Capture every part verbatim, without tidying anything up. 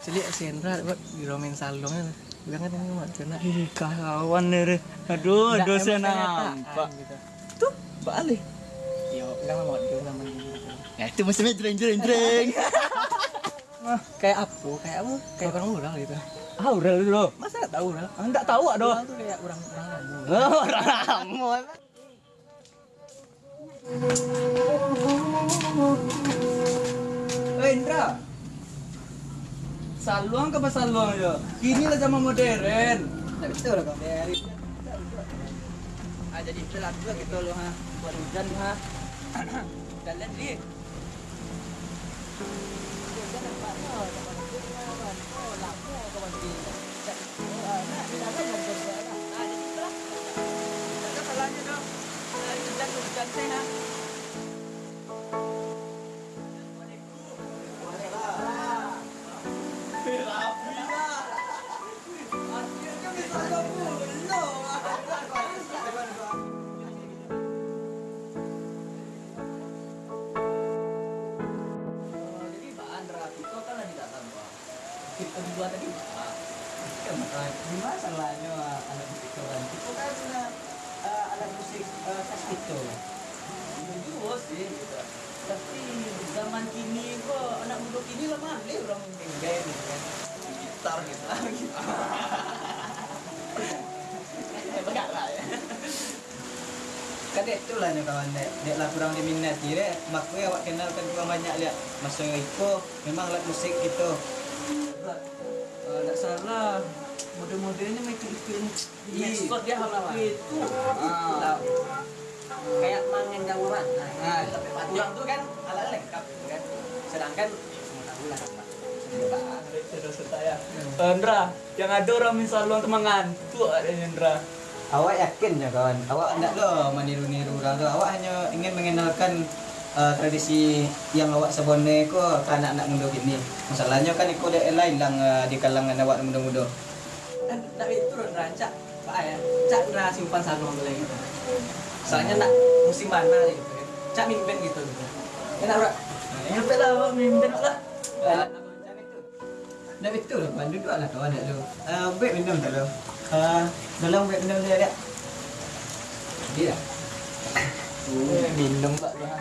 Ciliak si Hendra buat di romen salon kan. Bilang kan ini mak kena. Ih, kawan deh. Aduh, ndak, dosen emang kenyataan nampak gitu. Tuh, balik. Yo, bilang sama dia namanya gitu. Ya, itu maksudnya jreng, jreng, jreng. Kayak apa? Kayak apa? Kayak orang ural gitu. Ah, ural dulu. Masa nggak tahu ural? Ah, nggak tahu, aduh. Ural tuh kayak orang, orang lama. Oh, orang lama. Eh, Indra. Saluang ka basaluang jo. Kini lah zaman modern. Tak betul lah kau. Ah, jadi itulah tu lah kita lu, ha. Buat hujan, ha. Jalan, Li. Jadi, baa, Ndra, kito kan lah di dalam, Bang. Kito di lua tadi, baa. Kan, eh, di ma salahnyo, ah, anak mudo kito kan? Kito kan, eh, eh, alat musik, eh, khas kito. Iyo juo sih, gitu. Tapi, zaman kini ko, anak mudo kini lah maleh urang main game, gitu kan. Gitar, gitu. Bagak lah, ya. Kan itu lah nyo kawan, dek, dek lah kurang diminati, dek. Mako awak kenalkan kurang banyak, liak. Maso iko memang alat musik gitu. Eh, ndak salah, mode-modenyo mengikuti-ikuti. Ih, medsos dia hal itu. Ah. Kayak mangan jauhan. Nah, nah, tapi urang tu kan alat lengkap gitu kan. Sedangkan semua tahu lah, Pak. Sudah, sudah, ya. Hmm. Eh, Ndra, yang ada orang minta saluang tu mengantuk ada Ndra. Awak yakin nyo, kawan? Awak ndak lo maniru-niru urang tu. Awak hanyo ingin mengenalkan, eh, tradisi yang awak sabananyo ko ka anak-anak mudo kini. Masalahnyo kan iko dek lah ilang, eh, di kalangan awak mudo-mudo. Kan ndak itu, Ndra, cak, Pak, ya. Cak Ndra simpan saluang tu lagi. Soalnyo ndak musim bana gitu kan. Cak mimben gitu, gitu. Enak, Bro. Nah, ya, lah, Bro, mimben lah. Ah. Ndak betul lah, Pan. Duduaklah, kawan, dulu. Ah, buek minum dulu. Ah, tolong buek minum dulu, Dek. Iya. Eh, minum tak, Bang?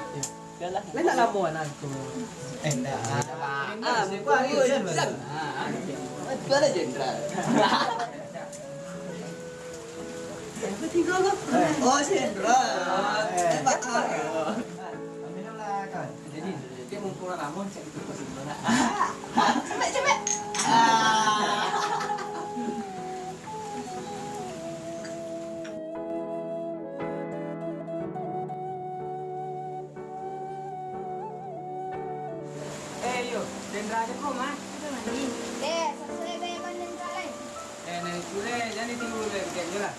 Iya. Lah, nak lamo anak tu. Eh, ndak. Ah, minum, ah, bukan, bukan. Ah, ah. Itu ada jenderal. Siapa tiga tu? Oh, jenderal. Eh, Pak. Minumlah, kawan. Jadi, dia mumpung nak lamo, cek itu pas sebelah. Cepat, cepat. Ah. Eh, yo, Dendra aja kok, Mas. Udah mandi. Eh, selesai bayar Dendra lain. Eh, naik dulu, eh. Jangan ditunggu dulu, eh. Bikin dulu lah.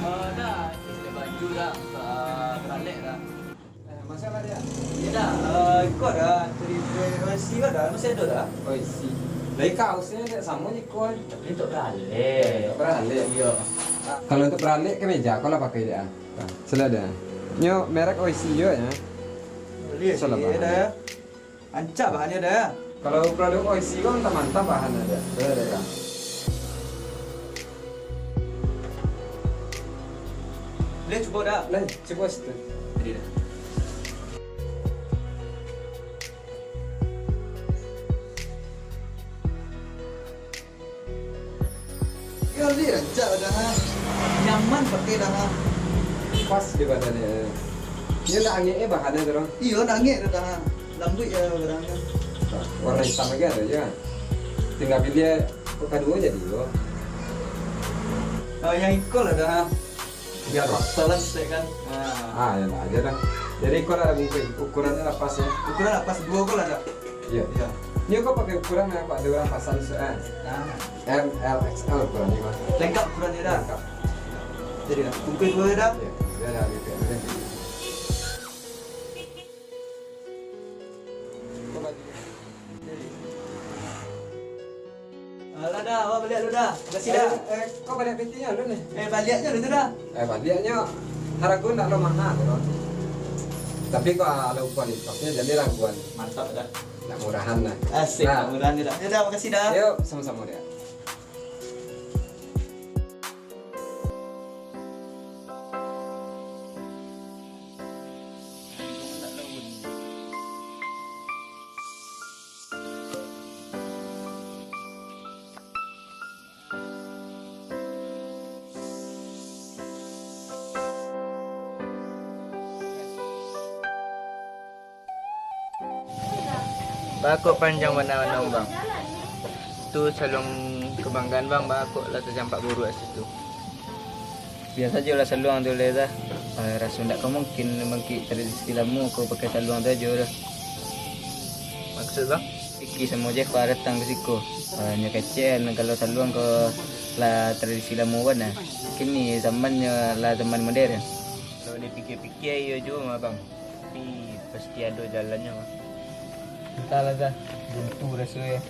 Ah, dah, isi baju dah, ah, baralek dah. Eh, masalah dia. Iyo dah, ah, iko dah, tadi O I C ko dah, masih ado dah? O I C. Lah, iko harusnyo dak samo je iko, eh. Tapi untuak baralek. Untuak baralek? Iyo. Kalau untuak baralek, kameja ko lah pakai dek, ah. Salah dah. Nyo merek O I C juo, yo. Bali, salah sih, dah. Rancak bahannyo dah. Kalau produk O I C ko mantap-mantap bahannyo dah. Dah, dah, dah. Boleh cubo dah? Boleh, cubo situ. Jadi dah. Yo, li rancak dah, ha. Nyaman pakai dah, ha. Pas di badan dia. Dia nak angek eh bahan tu, Bang. Iyo, nak angek dah, ha. Lambuik ya barang tu. Warna hitam lagi ada je, kan? Tinggal pilih kedua jadi, Bang. Ah, yang iko lah dah, ha. Biar balas, ya kan? Nah. Ah, ya lah, aja dah. Jadi, kau dah bungkuih. Ukurannya lah pas, ya. Ukuran lah pas, dua kau lah, dah. Iya. Iya. Ini kau pakai ukuran yang ada orang pasang, eh. Nah. M, L, X L ukurannya, Bang. Lengkap ukurannya, dah. Lengkap. Jadi, dah. Bungkuih dua, dah. Iya. Ya, dah, gitu, ya. Alah dah, awak baliak dulu dah. Makasih dah. Eh, eh, kau baliak pitinyo dulu nih. Eh, baliaknyo dulu dah. Eh, baliaknyo harago ndak lo mahal, bro. Tapi kok alo kualitasnyo jadi raguan. Mantap dah. Ndak murahan lah. Asik, nah. Ndak murahan dah. Ya dah, makasih dah. Yuk, sama-sama dah. Bakok panjang bana-bana, Bang. Tu saluang kabanggaan, Bang, bakok lah tacampak buruak situ. Biaso ajo lah saluang tu lai dah. Ah, raso ndak ka mungkin mangikuik tradisi lamo ko pakai saluang tu ajo dah. Maksud, Bang? Iki samo je ko datang ka siko. Ah, nyo kecek kalau saluang ko lah tradisi lamo bana. Kini zamannyo lah zaman modern. Kalau dipikia-pikia iyo juo mah, Bang. Tapi pasti ado jalannyo mah. Antahlah dah, buntu raso e.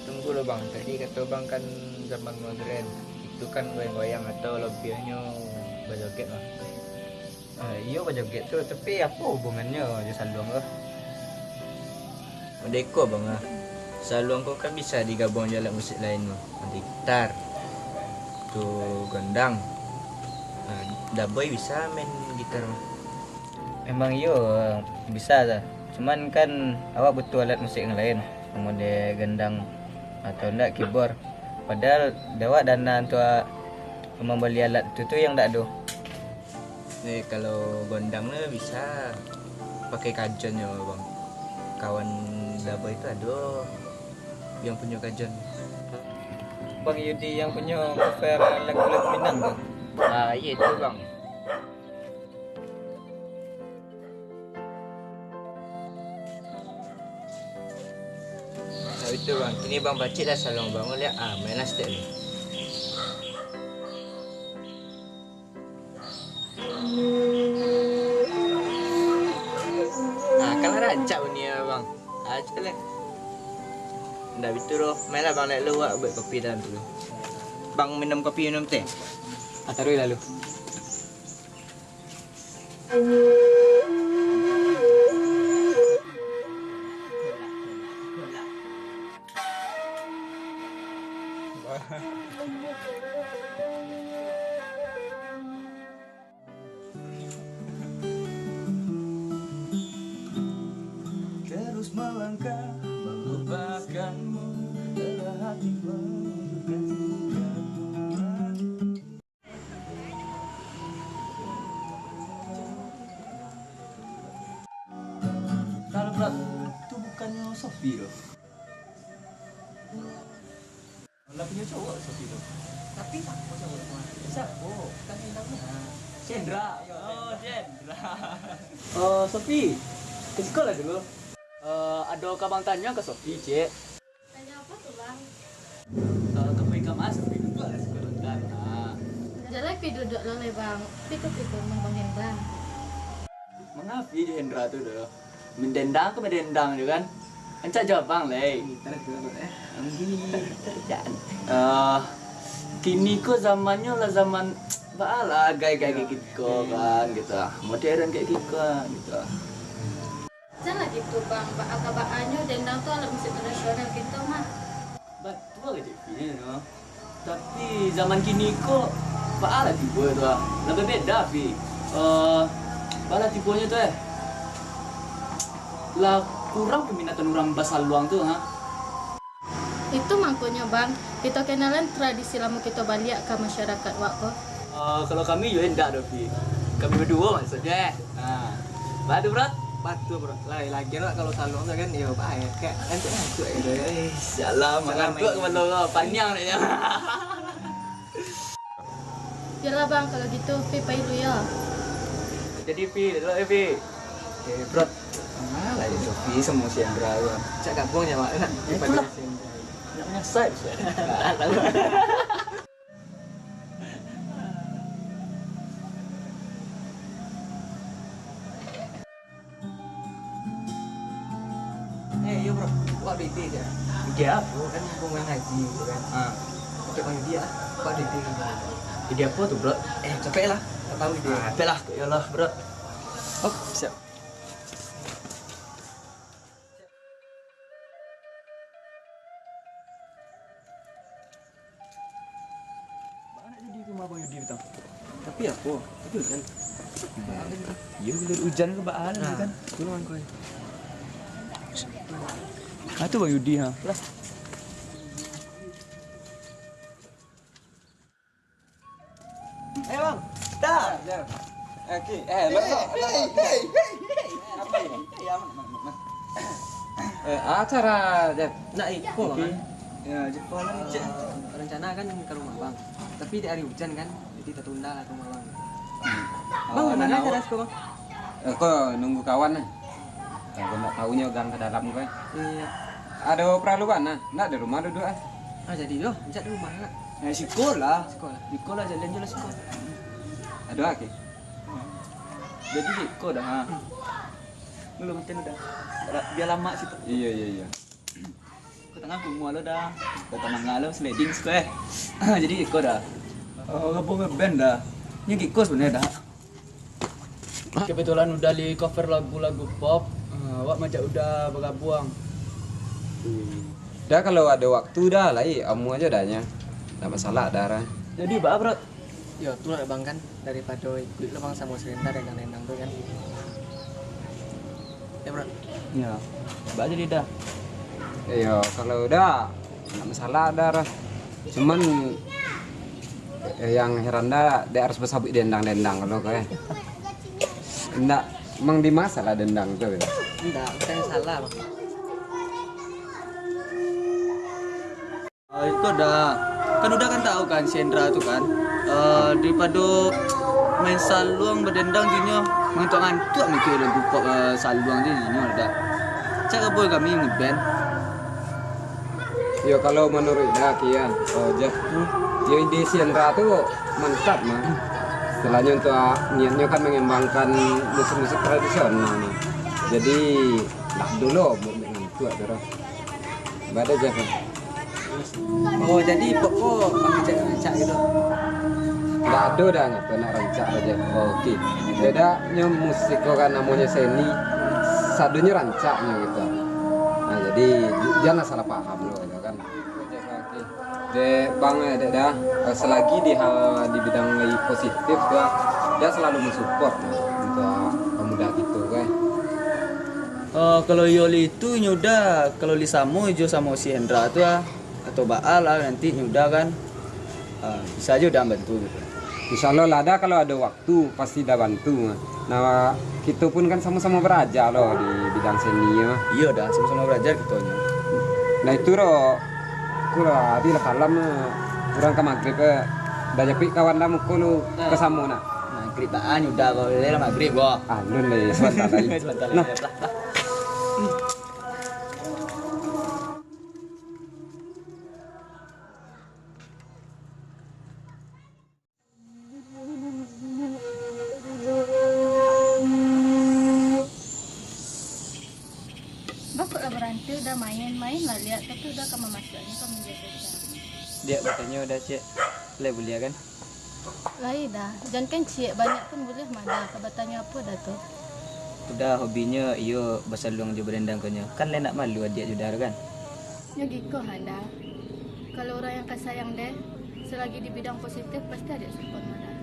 Tunggu lo, Bang, tadi kato Bang kan zaman modern, itu kan goyang-goyang atau labiahnyo bajoget mah. Ah, iyo bajoget tu, tapi apo hubungannyo jo saluang tu? Modeko, Bang, ah. Saluang ko kan bisa digabuang jo alat musik lain mah. Ado gitar, tu gondang. Ah, Daboy bisa main gitar mah. Emang iyo, bisa tu. Cuman kan awak butuh alat musik yang lain. Model gendang atau ndak keyboard. Padahal dek awak dana untuak mambali alat tu, tu yang ndak ado. Eh, kalau gondang tu bisa pakai kajon nyo, Bang. Kawan Daboy tu ado yang punyo kajon. Bang Yudi yang punyo cover lagu-lagu Minang tu. Ah, iyo itu, Bang. Nah, itu, Bang. Kini Bang pacik lah saluang Bang, liak, ah, main lah stek ni. Nah, kan lah rancak bunyi, Bang. Ah, cek lah. Ndak bitu doh. Main lah, Bang, liak lu, wak buek kopi dalam tu. Bang minum kopi, minum teh? Ah, taruih lah lu. Terus melangkah melupakanmu, rela hati melupakan. Kalau Brat, tu bukannyo Sofi doh? Lah punyo cowok Sofi tu. Tapi siapo cowok tu? Siapo? Kan Hendra. Cendra. Oh, Cendra. Oh, Sofi. Ka siko lah dulu. Eh, ado ka Bang tanyo ka Sofi, Cek. Tanyo apo tu, Bang? Eh, ka Bang Kamas, Sofi tu lah siko lontar. Ah. Jan lai pi duduak lo lai, Bang. Pi ka pi ka rumah Bang Hendra. Mangapo jo Hendra tu doh? Mandendang ka mandendang jo kan? Rancak jo abang lai. Eh, kini ko zamannyo lah zaman baa lah gaya-gaya kiko kan, gitu lah. Modern kayak kiko kan, gitu lah. Jan lah gitu, Bang. Baa ka baanyo, dendang tu alat musik tradisional kito mah. Batua kecek Pi nyo. Tapi zaman kini ko, baa lah tibo tu ah. Lah babeda, Pi. Eh, baa lah tibonyo tu, eh. Lah kurang peminatan urang basaluang tu, ha. Itu mangkonyo, Bang, kito kenalan tradisi lamo kito baliak ka masyarakat wak ko. Eh, kalau kami yo indak doh, Pi. Kami baduo maksudnyo, eh. Nah, badu, Bro. Batu, Bro. Lai, lagian wak kalau saluang tu kan, yo, bahaya. Kayak ngantuk-ngantuk gitu. Eh, salah, ngantuk kepala kau. Paniang dek nyo. Yolah bang, kalau gitu Pi pai dulu yo. Jadi Pi, dulu yo Pi. Eh, bro. Alah, yo, Pi samo si Andra tu. Cak gabuang nyo, Mak. Enak. Ya, itulah. Nak menyasai, Pi. Tak tahu. Eh, iyo, bro. Wak B B je. Ide apo? Kan mumpung urang ngaji tu kan. Ha. Untuk Bang Yudi lah. Wak B B kan. Ide apo tu, bro? Eh, capek lah. Tak tahu ide. Ah, capek lah. Iyolah, bro. Oh, siap. Baa nak jadi rumah Bang Yudi tu? Tapi apo? Tapi ujan. Iyo, ujan ke baa lah kan? Nah, tu Bang Yudi, ha. Lah. Eh, Bang. Dah. Eh, Ki. Eh, lo, lo, lo, lo. Apo ni? Eh, acara, Jep. Nak iko, Bang, kan? Ya, Jep, Bang, cek. Eh, rencana kan ka rumah Bang. Tapi di hari ujan kan, jadi tatunda lah ka rumah Bang. Hmm. Bang, oh, di ma nan acara siko, Bang? Eh, ko nunggu kawan lah. Eh, ko ndak tahu nyo gang ka dalam ko, eh. Iyo. Ado paralu bana? Ndak di rumah duduak, eh. Ah, jadi yo, rancak di rumah nak. Eh, siko lah. Siko lah. Siko lah, jalan jo lah siko. Ado, oke. Jadi siko dah, ha. Dulu makan udah. Bia lamak situ. Iyo, iyo, iyo. Ko tangah kumuah lo dah. Ko tangah lo sliding siko, eh. Jadi siko dah. Oh, gabuang ngeband dah. Nyo giko sebenarnyo dah. Kebetulan udah di cover lagu-lagu pop, ah, awak majak udah bagabuang. Dah, kalau ado waktu dah, lai amuah ajo dah nyo. Ndak masalah dah, Ra. Jadi, baa, Bro? Yo, tu lah, Bang, kan. Daripado ikuik lo, Bang, samo si Rendang, Rendang tu, kan. Yo, Bro. Yo, baa jadi dah. Iyo, kalau dah, ndak masalah dah, Ra. Cuman, eh, yang heran dah, dek harus basabuik dendang-dendang lo, ko, eh. Ndak, Mang Dimas salah dendang tu, yo? Ndak, bukan salah, Bang. Ah, iko dah. Kan udah kan tahu kan, si Hendra tu kan. Eh, daripado main saluang badendang jinyo, ngantuak-ngantuak mikir lagu pop, eh, saluang tu jinyo dah. Cak ka buek kami ngeband. Yo, kalau manuruik dah, Ki, yo. Oh, Jeff. Hmm. Yo, ide si Andra tu mantap, mah. Istilahnyo untuk, ah, niatnyo kan mangambangkan musik-musik tradisional, mah. Jadi, ndak dulu buek ngantuak tu, dah. Baa, Jeff? Oh, jadi pokok pangecek rancak gitu? Ndak ado dah ngato nak rancak dah, Jeff. Oke. Beda nyo musik ko kan namonyo seni, sadonyo rancak nyo gitu. Nah, jadi j-, janlah salah paham lo, gitu kan. Dek Bang, eh, dek dah, eh, selagi di ha-, di bidang lai positif tu, ah, dah selalu mensupport, nah, untuk pemuda gitu kan. Eh, kalau iyo li itu nyo dah, kalau li samo jo samo si Hendra tu, ah, atau baa lah nanti nyo dah kan. Ah, bisa jo dah bantu gitu. Insya Allah lah dah, kalau ado waktu tu pasti dah bantu. Nah, kito pun kan samo-samo baraja lo di bidang seni, yo. Iyo dah, samo-samo baraja kito nyo. Nah, itu ro, ku lah, abih lah kalam, urang ka magrib, eh. Dah japuik kawan dah muko lu ka samo nak. Magrib baa nyo dah, ko lah magrib ko. Alun lai, sabanta lai. Sabanta lai, lah, lah. Bah, kok lah baranti, udah main, main lah liak, tapi udah ka mamasuaknyo ka manjadi. Diak batanyo dah, Cek. Lai buliah kan? Lai dah, jan kan ciek banyak pun buliah mah dah, ka batanyo apo dah tu? Udah hobinyo iyo basaluang jo badendang ko nyo, kan lai nak malu adiak jo dah tu kan? Nyo giko ha dah. Kalau urang yang ka sayang deh, selagi di bidang positif, pasti adiak support mah dah.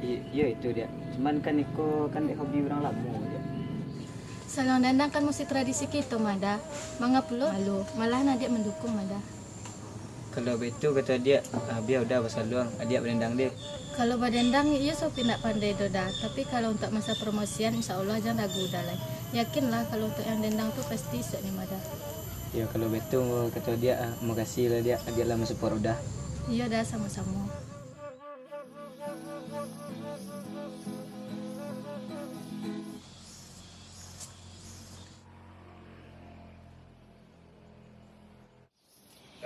I-, iyo itu, Diak. Cuman kan iko kan dek hobi urang lamo, Diak. Saluang dendang kan musik tradisi kito mah dah. Mangapulo malu, malahan adiak mandukung mah dah. Kalau baitu kato adiak, ah, bia udah basaluang, adiak badendang deh. Kalau badendang, iyo sopi ndak pandai doh dah, tapi kalau untuak masa promosian, insya Allah jan ragu udah lai. Yakinlah, kalau untuak yang dendang tu pasti isuak ni mah dah. Yo, kalau baitu kato adiak, ah, makasih lah adiak, adiak lah mansupport udah. Iyo dah, samo-samo.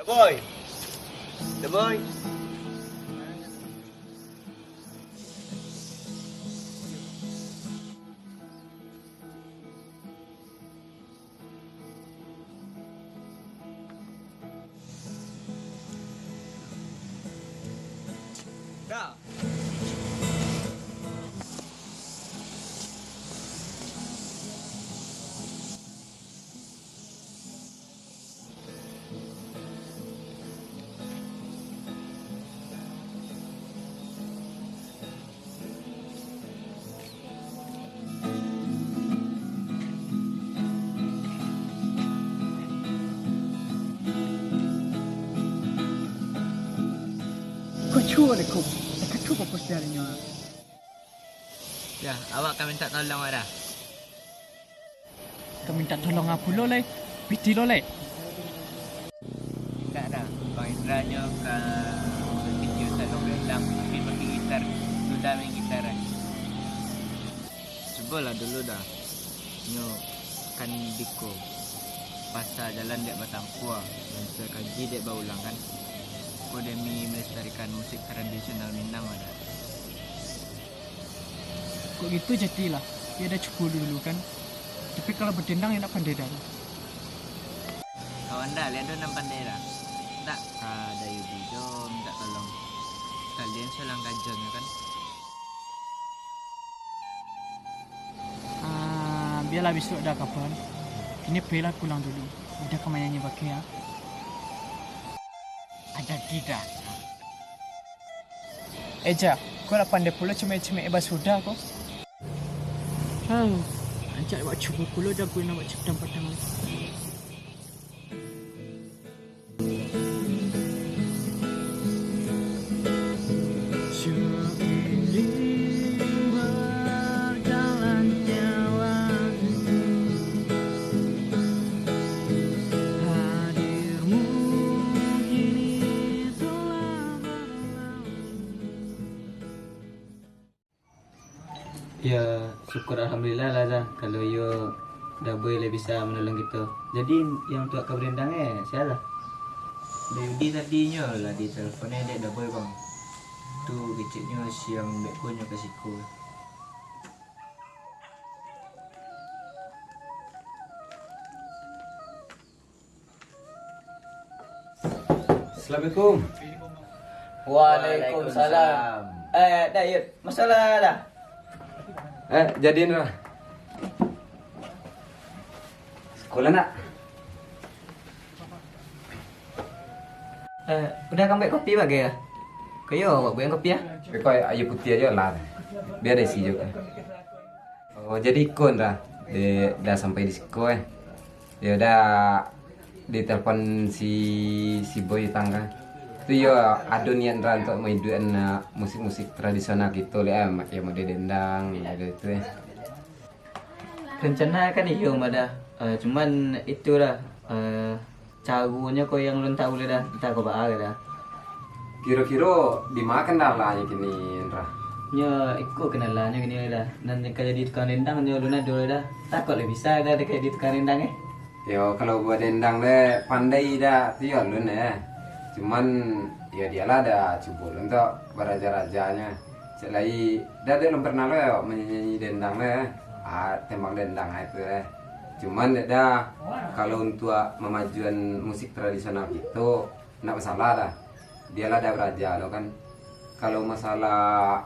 Boy. The boy. Kocua deh, Kok. Kacau kok postingan nyo. Yo, awak ka mintak tolong, Wak, Da. Ka mintak tolong apo lo lai? Piti lo lai. Indak, Da. Bang Indra nyo ka video salon gendang, tapi pakai gitar. Sudah main gitar, eh. Cubolah dulu, Da. Nyo kan beko. Pasa jalan dek batampua, lancar kaji dek baulang, kan. Ko demi melestarikan musik tradisional Minang, Da. Kok gitu jati lah, yo Da cubo dulu kan. Tapi kalau badendang yo ndak pandai Da. Kawan Da, liek ado nan pandai Da. Ndak ka Da Yudi jo mintak tolong. Kalian salang kajonyo kan. Ah, bialah bisuak Da kapan. Kini pailah pulang dulu. Uda ka manyanyi bakeh ya. Ada di Da. Eh, Ja, kau lah pandai pulo cimek-cimek basuda ko. Hau, rancak awak cubo pulo jago nan awak cipta patang lai. Seiring berjalannya waktu, hadirmu kini telah berlalu. Yo, syukur alhamdulillah lah Da, kalau iyo Da Boy lah bisa manolong kito. Jadi, yang untuak ka barendang eh, sia lah? Da Yudi tadinyo lah ditelepon eh dek Da Boy, Bang. Tu keceknyo siang beko nyo ka siko. Assalamualaikum. Waalaikumsalam. Eh, Da Yud, masalah Da? Eh, jadian lah. Sekolah nak? Eh, udah ka ambiak kopi bagai ya? Kayo awak buek kopi ya? Beko aia putiah ajo lah. Bia ado isi juo. Oh, jadi iko Da, dek Da sampai di siko eh. Yo Da, ditelepon si, si Boy tangga. Tu yo ado niat Indra untuak maiduikan, eh, musik-musik tradisional kito lai, eh, yo model dendang, model itu eh. Rencana kan iyo mah Da, eh, cuman itulah, eh, caronyo ko yang ulun tahu lai Da, antah ko baa Da. Kiro-kiro di ma kendalanyo kini, Indra? Nyo iko kendalanyo kini lai Da, nan ka jadi tukang dendang nyo ulun ado lai Da. Takok lai bisa Da dek ka jadi tukang dendang eh. Yo, kalau badendang deh pandai Da, tu yo alun eh. Cuman, yo dialah Da cubo dulu untuak baraja-rajanyo. Cek lai, Da dek alun pernah lo yo manyanyi dendang deh. Ah, tembang dendang ai tu eh. Cuman dek Da, kalau untuak mamajuan musik tradisional kito, ndak masalah Da. Bialah Da baraja lo kan. Kalau masalah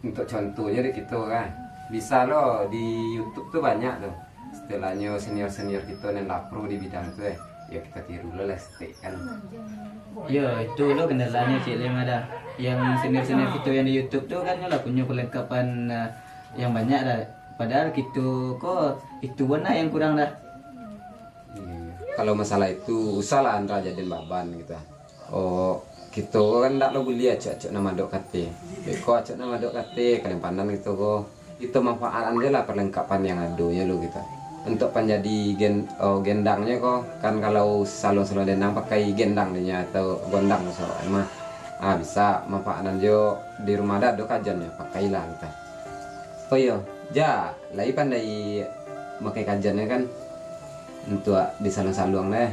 Untuak contohnyo dek kito kan, bisa lo di YouTube tu banyak tu. Setelahnyo senior-senior kito nan lah pro di bidang tu eh, yo kito tiru lo lah saketek kan. Yo, itu lo kendalonyo cek lai mah Da. Yang senior-senior kito yang di YouTube tu kan nyo lah punyo perlengkapan, eh, yang banyak Da. Padahal kito ko itu bana yang kurang Da. Iyo. Kalau masalah itu, usahlah Andra jadian baban gitu. Oh, kito ko kan ndak lo buliah acok-acok nan madok kate. Beko acok nan madok kate, kalimpanan kito ko. Kito manfaatkan je lah perlengkapan yang adonyo lo kito. Untuak panjadi gen-, oh, gendangnyo ko, kan kalau saluang-saluang dendang pakai gendang dinyo atau gondang musuak mah. Ah, bisa manfaatkan jo di rumah ado kajannyo, pakailah kito. Oh iyo, Ja, lai pandai makai kajannyo kan? Untuak di saluang-saluang lah.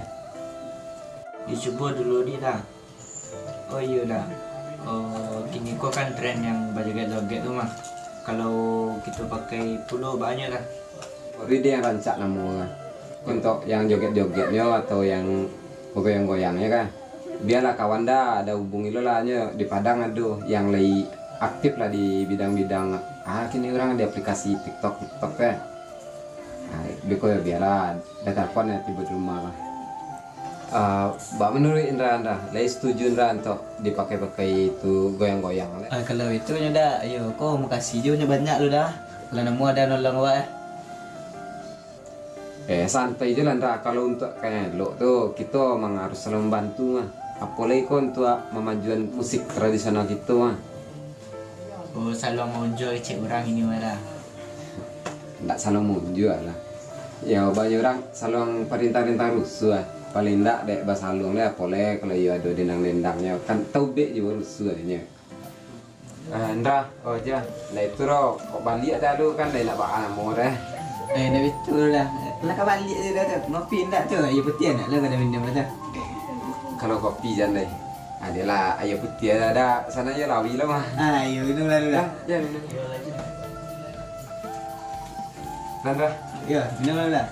Dicubo dulu di lah. Oh iyo lah. Oh, kini ko kan tren yang bajoget-joget tu mah. Kalau kito pakai pulo banyak lah. Baru dia yang rancak namo kan. Untuk yang joget-jogetnyo atau yang goyang-goyangnyo kan. Bialah kawan dah, ada hubungi lo lah nyo di Padang ado yang lai aktif lah di bidang-bidang ah kini urang di aplikasi TikTok, TikTok kan. Nah, beko yo bialah, dah telepon yo tibo di rumah lah. Ah, bak manuruik Indra, Indra, lai setuju Indra untuak dipakai-pakai itu goyang-goyang lah. Ah, kalau itu nyo dah, ayo, ko makasih jo nyo banyak lo dah. Kalau namo ada nolong awak eh. Eh, santai je lah Indra, kalau untuak kayak elok tu, kito memang harus selalu membantu mah. Apolai ko untuak mamajuan musik tradisional kito mah. Oh, saluang maunjua kecek urang ini mah dah. Ndak saluang maunjua lah. Yo, banyak urang saluang parintah-rintah rusuah. Paling ndak dek basaluang lah, apolai kalau iyo ado dendang-dendangnyo. Kan taubek juo rusuahnyo. Ah, Indra, oh ja, lah itu ro, kok baliak dah lu kan, lah nak baa namo dah. Eh, nak bitu lah. Lah ka baliak je dah tu. Ngopi ndak tu? Aia putiah ndak lah kada minum lah tu. Kalau kopi jan deh. Adalah aia putiah dah, dah. Sana je lawi lah mah. Ah, iyo, minum lah dulu lah. Dah, jan minum. Dah, dah. Yo, minum lah dulu lah.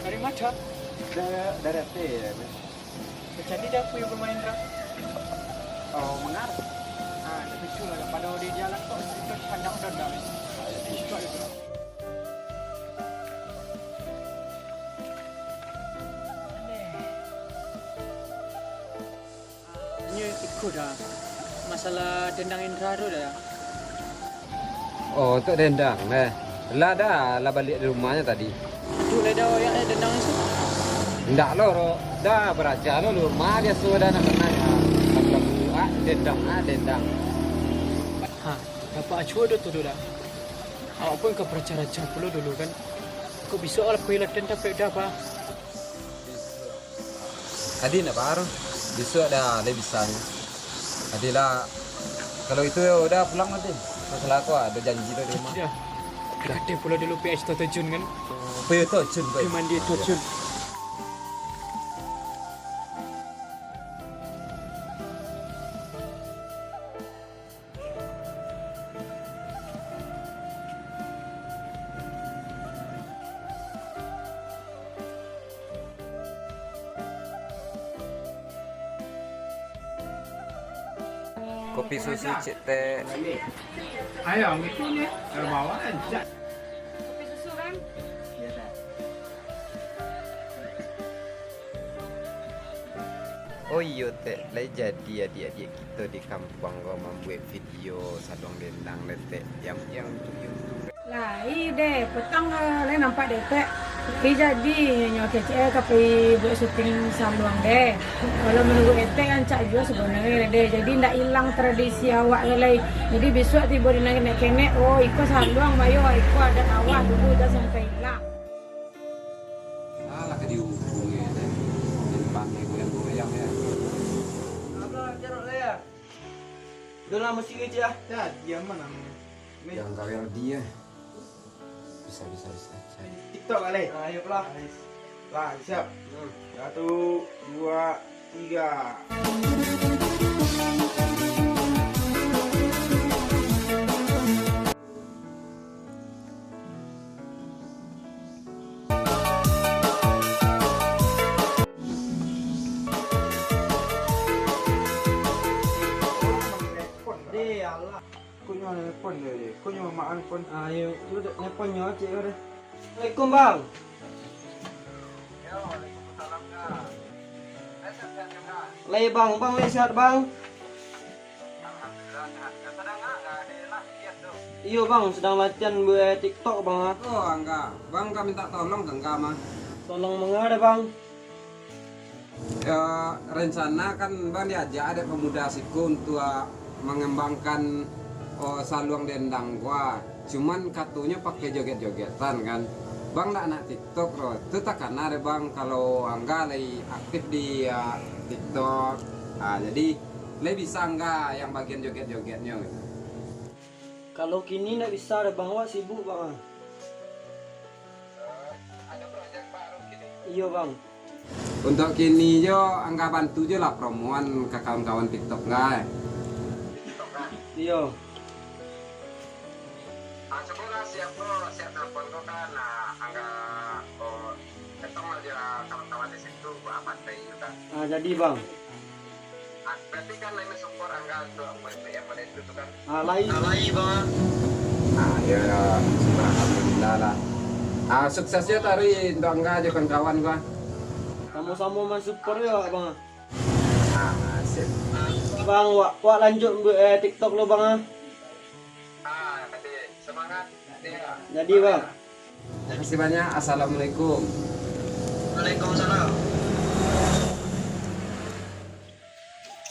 Dari mana? Dari, dari Aceh, ya, Mas. Jadi dah aku yang bermain dah. Oh, benar. Ah, tapi cuma lah pada di jalan kok, itu sadang dendam. Itu itu. Nyo iko dah. Masalah dendang Indra tu dah. Oh, untuk dendang, eh. Lah dah, lah baliak di rumahnyo tadi. Tu lah dah, ya, eh, dendang tu. Ndak lo, ro. Dah, baraja lo, lo. Ma biaso dah nak kenal, ya. Macam tu, ah, dendang, ah, dendang. Ha, dapat acuah dah tu, tu dah. Awak pun ka baraja-raja pulo dulu, kan. Kok bisuak lah pergi latihan, tapi dah, apa? Adi nak baru, bisuak dah lai bisa nyo. Adi lah, kalau itu yo udah pulang nanti. Masalah aku ado janji tu di rumah. Dah. Dikateh pulo dulu P H Toto Jun kan. P H Toto Jun, Pi mandi Toto Jun. Kopi susu cik teh. Ayo, itu ni. Bawa aja. Kopi susu kan? Iya, Teh. Oh iyo, Tek, lai jadi adiak-adiak kito di kampuang ko mambuek video saluang dendang, Tek, yang, yang untuk YouTube. Lai deh, petang, eh, lai nampak deh, Tek. Tapi jadi, nyo kecek, eh, ka pai buek syuting saluang deh. Kalau menurut Etek, rancak juo sebenarnyo deh. Jadi, ndak ilang tradisi awak lai. Jadi, bisuak tibo di nan kenek-kenek, oh, iko saluang, bayo, iko adat awak dulu, jan sampai ilang. Alah, ka dihubungi, eh. Dipanggil goyang-goyang, ya. Abang, jarok lah, ya. Udah lama sih, Cik, ya. Ya, diam, mana? Yang kau yang dia. Bisa, bisa, bisa. TikTok lah, Le. Ah, ayo, lah. Lah, siap. Hmm. Satu, dua, tiga. Deh, alah. Kok nyo nelpon deh? Kok nyo mamak nelpon? Ah, iyo, tu dek nelpon nyo, cek ko deh. Assalamualaikum, Bang. Lai, Bang, Bang, lai sehat, Bang? Iyo, Bang, sedang latihan buek TikTok, Bang, ah. Oh, angga. Bang, ka minta tolong ka angga, mah. Tolong manga deh, Bang? Ya, rencana kan Bang diajak dek pemuda siko untuak mengembangkan Oh, saluang dendang gua. Cuman katonyo pakai joget-jogetan kan. Bang ndak anak TikTok doh. Tu takana deh bang, kalau Angga lai aktif di ah, TikTok. Ah, jadi lai bisa Angga yang bagian joget-jogetnyo gitu. Kalau kini ndak bisa deh bang, wak sibuk bang. Iyo bang. Untuk kini jo, Angga bantu jo lah promoan ka kawan-kawan TikTok, Angga. Iyo. Ah, cubolah siap ko, siap telepon ko kan, nah, Angga ko ketemu aja kawan-kawan di situ, buat apa tadi itu kan. Ah, jadi bang. Ah, berarti kan lain support Angga untuk buat P M pada itu tu kan. Ah, lai. Ah, lai, bang. Ah, ya, ya. Syukur, alhamdulillah lah. Ah, sukses ya tadi untuk Angga aja kawan-kawan gua. Sama-sama mensupport ya, bang. Ah, sip. Bang, wak, wak lanjut buat eh, TikTok lo, bang ah. Ah, nanti semangat. Jadi, bang. Makasih banyak. Assalamualaikum. Waalaikumsalam.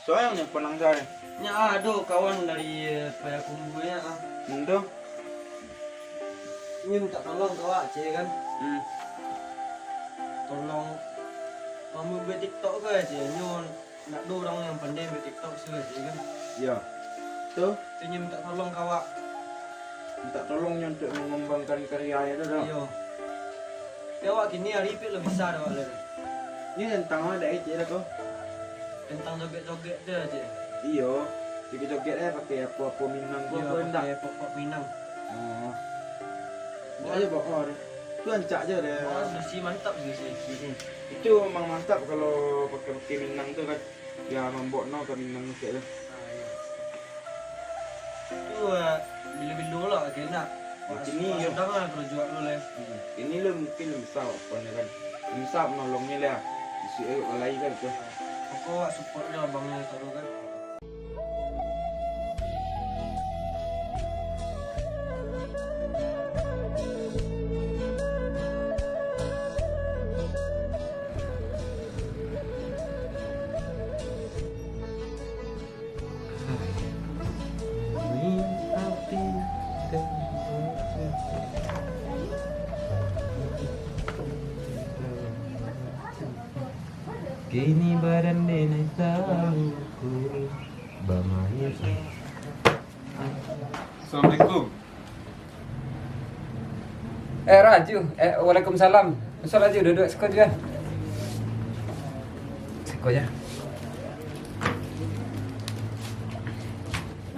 Soalnya penang cari. Nya ado kawan dari eh, Payakumbuh nya ah. Endo. Inyo minta tolong ka awak, cek kan. Hmm. Tolong mambuek TikTok ke, cek. Nyo ndak ado urang yang pandai buek TikTok sudah, cek kan. Iyo. Tu? Tu nyo minta tolong ka awak. Minta tolong nyo untuk mengembangkan karyanya tu dah. Iyo. Tapi awak kini hari pik lah bisa dah awak lah. Ni tentang awak dak kecek dah tu. Tentang joget-joget tu, cek. Iyo. Joget-joget eh pakai apa-apa Minang ko Iyo, apa ndak? Pakai pop-pop Minang. Oh. Ndak aja bakar. Tu rancak je dah. Oh, sushi mantap sushi. Mm-mm. Itu memang mantap kalau pakai-pakai Minang tu kan. Ya, mambok no ka Minang kek tu. Ah, iyo. Tu, eh, bilo-bilo lah, kena. Macam ni, yo. Sadang lah karajo lu lah. Hmm. Ini lo mungkin lo bisa, apa ni kan. Bisa menolongnya lah. Isi ayo ke lain kan tu. Pokok support je abangnya taruh kan. Kini badan denai tahu ku bamain. Assalamualaikum. Eh, Raju. Eh, waalaikumsalam. Masuk Raju, duduk siko je. Siko je.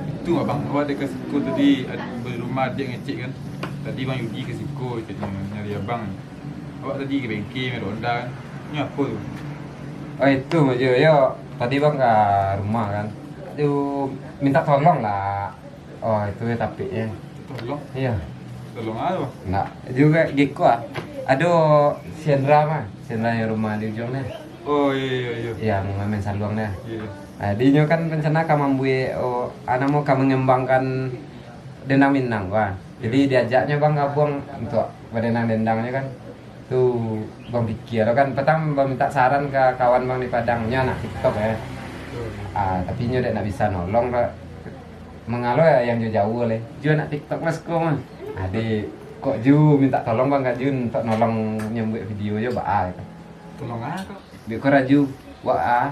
Itu abang, awak dek ka siko tadi, ad-, di rumah adik ngecek kan. Tadi Bang Yudi ka siko, caknyo nyari abang. Awak tadi ka bengke, merok Honda kan. Ini apa tu? Oh, itu Raju, yo. Tadi bang ka rumah kan. Aduh, minta tolong lah. Oh, itu ya tapiknya. Tolong? Iya. Tolong apa? Nak juga giko ah. Ado si Hendra mah, si Hendra yang rumah di ujung nih. Oh, iya, iya, iya. Yang main saluang nih. Iya. Nah, dinyo kan rencana ka mambuek, oh, ah, namo ka mengembangkan dendang Minang, wah. Jadi diajaknyo bang gabuang untuk badendang-dendangnyo kan. Tu bang pikir kan, petang bang minta saran ka kawan bang di Padang, nyo anak TikTok ya. Betul. Ah, tapi nyo dek nak bisa nolong lah. Mangalo ya yang jauh-jauh leh. Ju anak TikTok lah siko mah. Ade, kok Ju minta tolong bang ka Ju untuk nolong nyambuik video jo baa gitu. Tolong ah kok. Bik ko Raju, wak ah,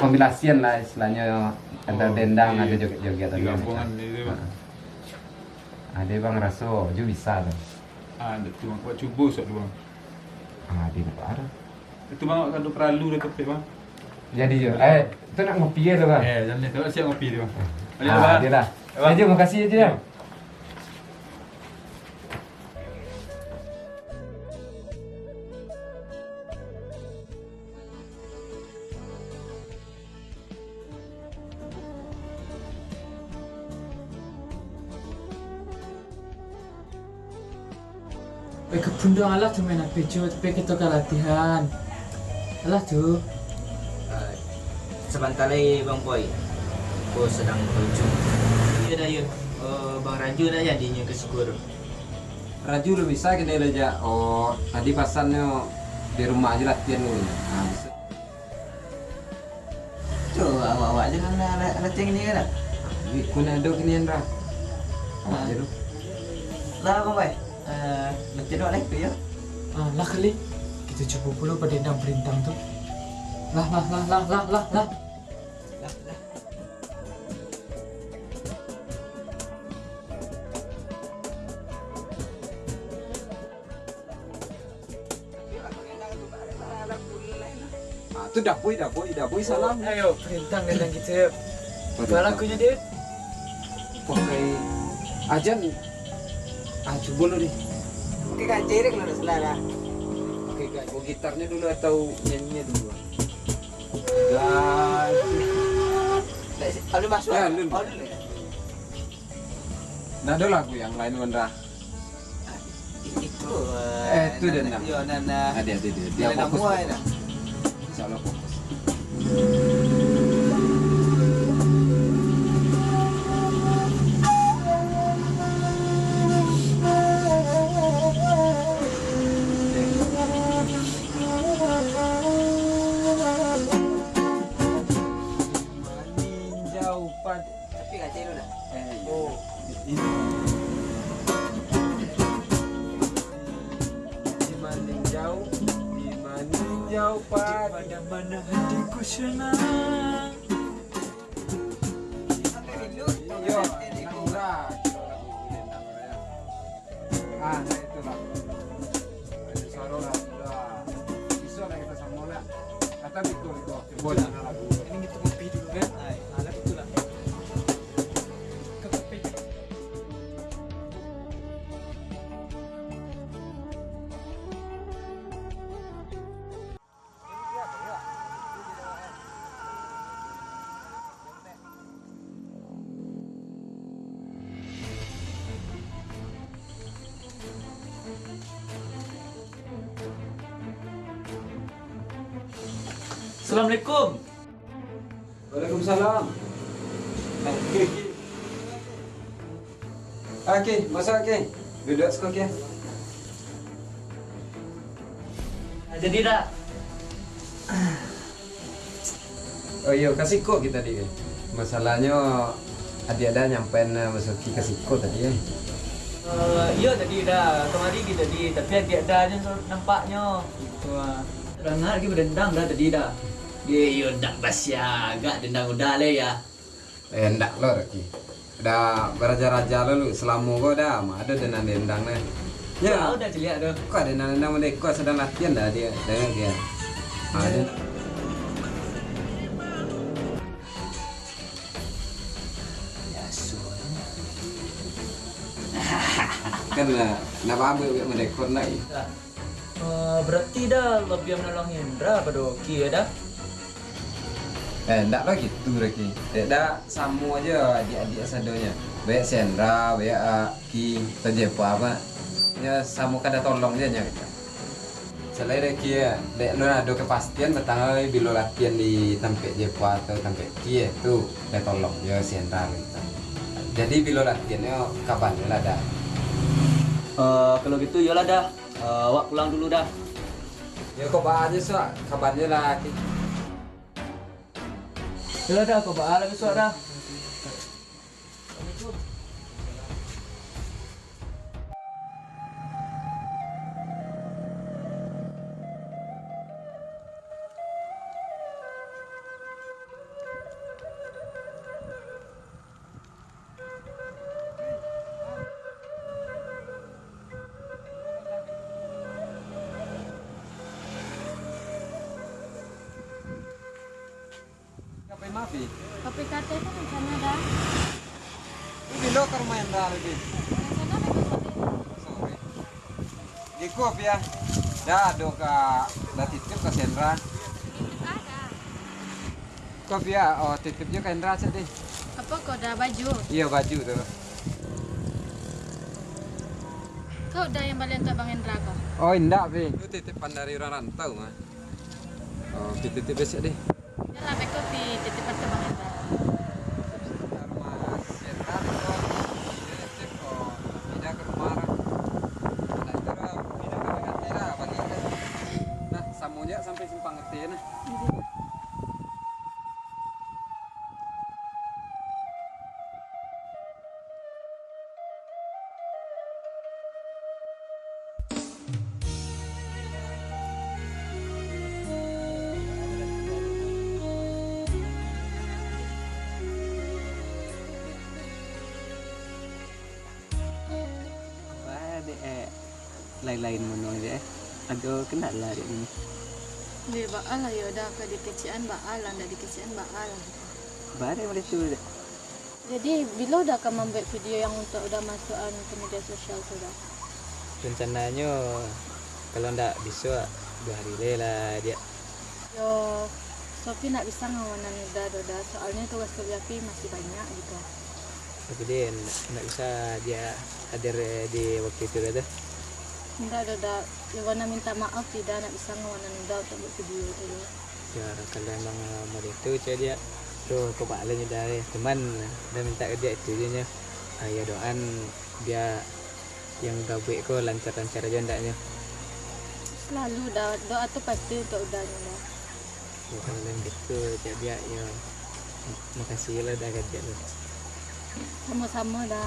kombinasian lah istilahnyo antara Oh, dendang iya. Ado joget-joget tadi. Digabungan itu. Ha. Ade bang raso Ju bisa tu. Ah, dak tu bang. Buat cubo sat tu bang. Ah, ade nak ada. Itu bang, awak ado paralu dah topik bang. Jadi Jo. Eh, tu nak ngopi ya tu bang. Eh, jam ni tu siap ngopi tu bang. Balik Ah, bang. Dia dah. Ya, bang. Eh, Jo, makasih ya Jo. Ya. Eh, ka pundang alah tu main H P, Cu, tapi kito ka latihan. Alah tu. Ah, sabanta lai, Bang Boy. Ko sadang baluncung. Iyo dah, iyo. Oh, Bang Raju dah jadinyo ka siko tu. Raju lo bisa kini lah, Jak. Oh, tadi pasannyo di rumah aja latihan dulu. Nah, bisa. Tu, awak-awak je nan la-, la-, latihan kini kan, dah? Duit pun ado kini, Indra. Awak je tu. Lah, Bang Bai. Eh, macam mana lah itu, ya? Ah, lah kali. Kita cubo pulo badendang-badendang tu. Lah, lah, lah, lah, lah, lah, lah. Lah, lah. Ah, tu dabui, dabui, dabui salam. Ayo, badendang-badendang kita. Badendang. Apo lagunyo, Dit? Pakai ajan. Ah, cubo lu, Dit. Pakai gajah deh kalau ndak salah lah. Pakai gajah. Oh, gitarnyo dulu atau nyanyinya dulu? Gajah. Alun masuk. Ya, alun. Oh, alun, ya? Ndak ado lagu yang lain, Wanda? Itu, eh, itu eh, dendang. Yo, nana. Ada, ada, ada. Dia fokus, fokus. Insya Allah fokus. Maninjau pad- Tapi kacau dulu dah. Eh, iyo. Oh. Di maninjau, di maninjau pad- Di mana-mana hatiku senang. Iyo, nak murah. Ah, nah, itulah. Ada suara lah, sudah. Bisa lah kita sama lah. Kata Biko, Biko. Coba dah lagu. Ini kita kopi dulu, kan? Ah, lagu tu lah. Kita kopi. Assalamualaikum. Waalaikumsalam. Oke, oke. Oke, masak, oke. Duduk siko, oke. Jadi dah. Oh iyo, ka siko kita tadi. Masalahnyo, adiak dah nyampaian, eh, Mas Oki ka siko tadi, eh. Eh, iyo tadi dah, kamari kita tadi, tapi adiak dah aja nampaknyo. Gitu, ah. Rangat lagi badendang dah tadi dah. Dia iyo ndak basiagak dendang udah leh ya. Eh, ndak lo, Raki. Dah baraja-raja lo lu, salamo ko dah, ma ado dendang-dendang neh. Ya. Tahu dah ciliak tu. Ko ado dendang-dendang mode ko sadang latihan dah dia, dengar dia. Ah, dia. Biaso. Kan lah, nak babuik mode ko nak. Eh, berarti dah lebih menolong Hendra pado Oki ya dah? Eh, ndak lah gitu, Raki. Dek dah, samo aja adiak-adiak sadonyo. Baik si Hendra, baik, ah, Ki, atau Jepa, apa. Nyo samo kada tolong je nyo. Selain dari Ki, ya, dek lo ado kepastian batang ai bilo latihan di tampek Jepa atau tampek Ki, ya, tu, dah tolong je si Hendra gitu. Jadi bilo latihan nyo kaban lah dah. Eh, kalau gitu, iyolah dah. Eh, awak pulang dulu dah. Yo, kok baa aja, Suak. Kabanyo lah, Ki. Yo dah, kok baa lah bisuak dah. Ka pai ma, Pi? Ka pai ka ateh tu rencana dah. Lu bilo ka rumah Hendra, Pi? Rencana besok sore. Besok sore. Iko, Pi, ah. Dah ado ka, dah titip ka si Hendra. Titip a? Ko, Pi, ah, oh, titip jo ka Hendra cek deh. Apo ko, dah baju? Iyo, baju tu. Kau dah yang bali untuak Bang Hendra ko? Oh, indak, Pi. Itu titipan dari urang rantau, mah. Oh, Pi titip besok deh. Yalah, beko Pi titip untuak Bang Hendra. Ka rumah Hendra, beko Pi titip ko, pindah ka rumah urang. Nah, itu dah, pindah ka rumah Hendra, bagi. Nah, samo je sampai simpang ngerti, nah. Iya. Lain-lain mano je, eh. Ado kenal lah dek ni. Dek baa lah yo, dah ka dikecekan baa lah, ndak dikecekan baa lah. Bare model tu dek. Jadi, bilo dah ka mambuek video yang untuk udah masuakan ke media sosial tu dah? Rencananyo, kalau ndak bisuak, duo hari lai lah, Diak. Yo, Sofi ndak bisa ngawanan Uda doh, Da, soalnyo tugas kuliah Pi masih banyak gitu. Tapi, Din, ndak bisa dia hadir di waktu itu doh, tuh. Ndak doh, Da. Iwana minta maaf, Pi, Da, ndak bisa ngawanan Uda untuk buat video itu, doh. Ya, kalau emang, eh, model itu, cek dia. Tuh, kok bak alun Uda, eh. Cuman, Uda minta ke dia itu je, nyo. Ah, ya, doan dia yang gabuik ko lancar-lancar aja ndaknyo. Selalu Da, doa tu pasti untuk Uda nyo, Da. Bukan lain gitu, cak dia, yo. Makasih lah dah gajiak tu. Sama-sama, Da.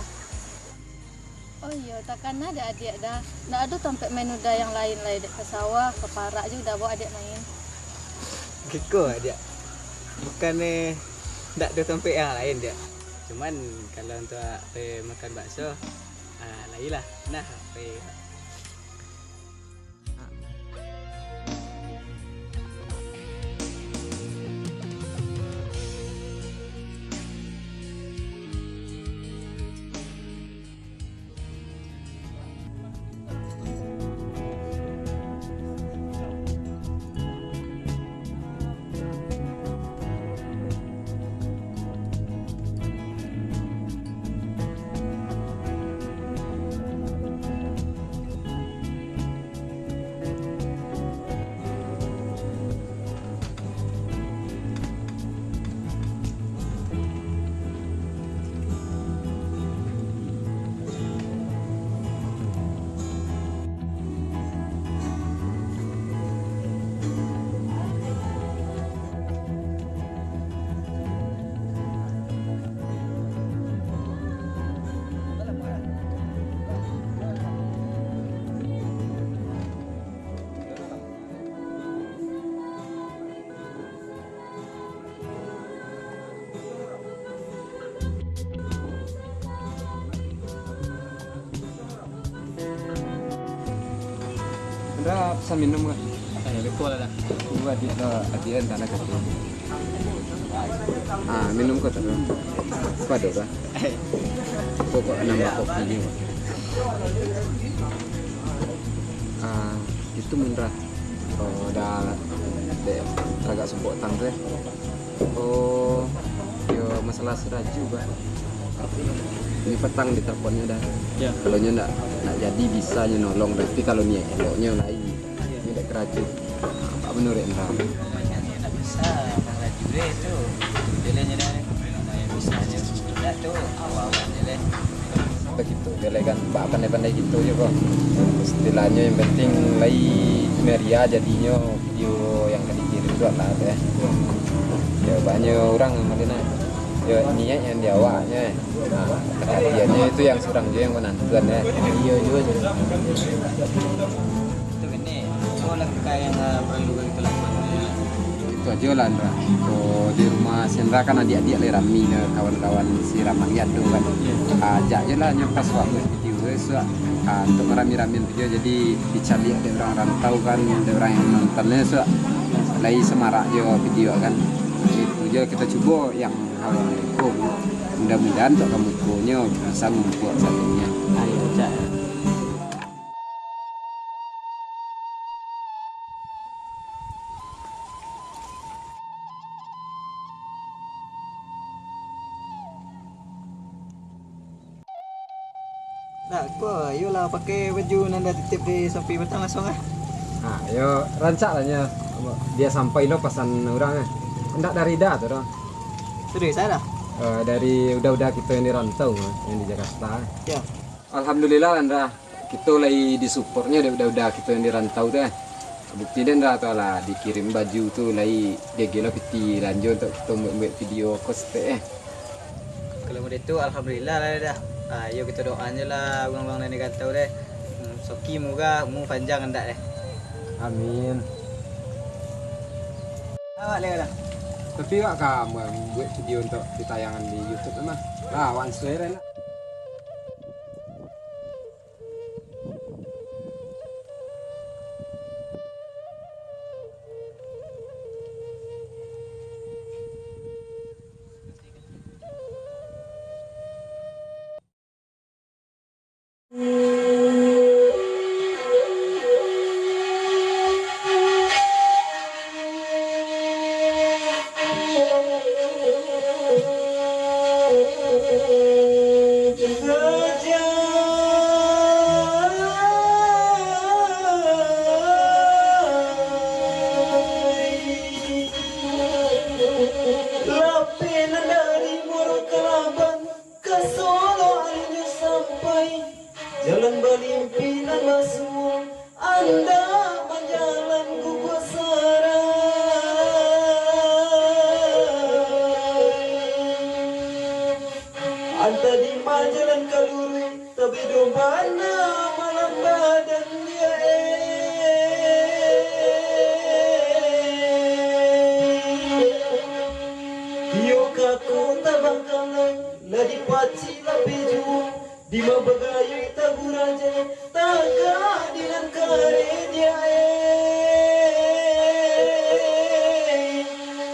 Oh iyo, takana dek adiak, Da. Ndak ado tampek main Uda yang lain lai, dek ka sawah, ka parak je Uda bawa adiak main. Kiko, adiak. Bukan, eh, ndak ado tampek yang lain, Diak. Cuman, kalau untuk, eh, makan bakso, Ah, lain lah. Nah, oke. Indra pesan minum kan? Eh, lupo lah dah. Gua adik lo, adik entah nak kata. Ah, minum kau terus. Kau ada apa? Kau kok nambah kopi ni? Ah, itu Indra. Oh, dah, dek, agak sumpok tang tu, eh. Oh, yo, masalah si Raju, Bah. Ini petang diteleponnyo dah. Ya. Kalau nyo ndak, ndak jadi bisa nyo nolong, tapi kalau niat eloknyo lai. Ya. Ini dek Raju. Apa menurut Indra? Ndak bisa, Bang Raju deh tu. Jalannya dah. Nah, yang bisa je. Ndak tu, awal-awal je deh. Begitu, boleh kan, bak pandai-pandai gitu je kok. Istilahnyo yang penting lai meriah jadinyo video yang ka dikirim tu lah tu, eh. Yo, banyak orang yang malinan. Yo, niat yang di awaknyo, eh. Nah, perhatiannyo itu yang surang je yang menantuan, eh. Iyo, iyo, iyo. Itu kene, oh, langkah yang, ah, perlu kita lakukan. Itu aja lah, Indra. Kalau di rumah si Indra kan adiak-adiak lai rami, kawan-kawan si Rahmat Yado kan. Iya. Ah, ajak je lah nyo pas waktu video tu, suak, ah, untuk rami-rami tu je. Jadi dicaliak dek urang rantau kan, dek urang yang nonton ni, suak, lai samarak jo video kan. Itu je kita cubo yang hal yang iko. Mudah-mudahan untuk kamu ikonyo bisa ngumpul salinyo. Ayo, cak. Nah, ko, iyolah pakai baju nan dah titip di Shopee patang langsung ah. Ha, yo, rancak lah nyo. Bia sampai lo pasan urang ah. Ndak dari Da tu doh. Serius ah? Eh, dari uda-uda kito yang di rantau, yang di Jakarta. Yo. Alhamdulillah lah, Indra. Kito lai disupportnyo dek uda-uda kito yang di rantau tu, eh. Bukti den, Indra, tu lah dikirim baju tu, lai diagiah lah piti balanjo untuak kito buek-buek video ko saketek, eh. Kalau model tu, alhamdulillah lah dah. Ah, yo kito doaan je lah urang-urang nan di rantau deh. Hmm, Soki moga umua panjang andak deh. Amin. Awak leh lah. Tapi awak ka buek video untuak ditayangan di YouTube tu mah. Lah, awak ansua lah. Penan dari Muaro Kalaban ka Solo arinyo sampai, jalan balimpih nan basuo, andak bajalan guguak sarai. Antah di ma jalan ka luruih, tapi doh bana malam badan dia, eh. Iyo ka kota Bangkalan, lah dipacik lapeh juo, di ma bagayuik tabu raja, tagak di nan kareh dia, eh.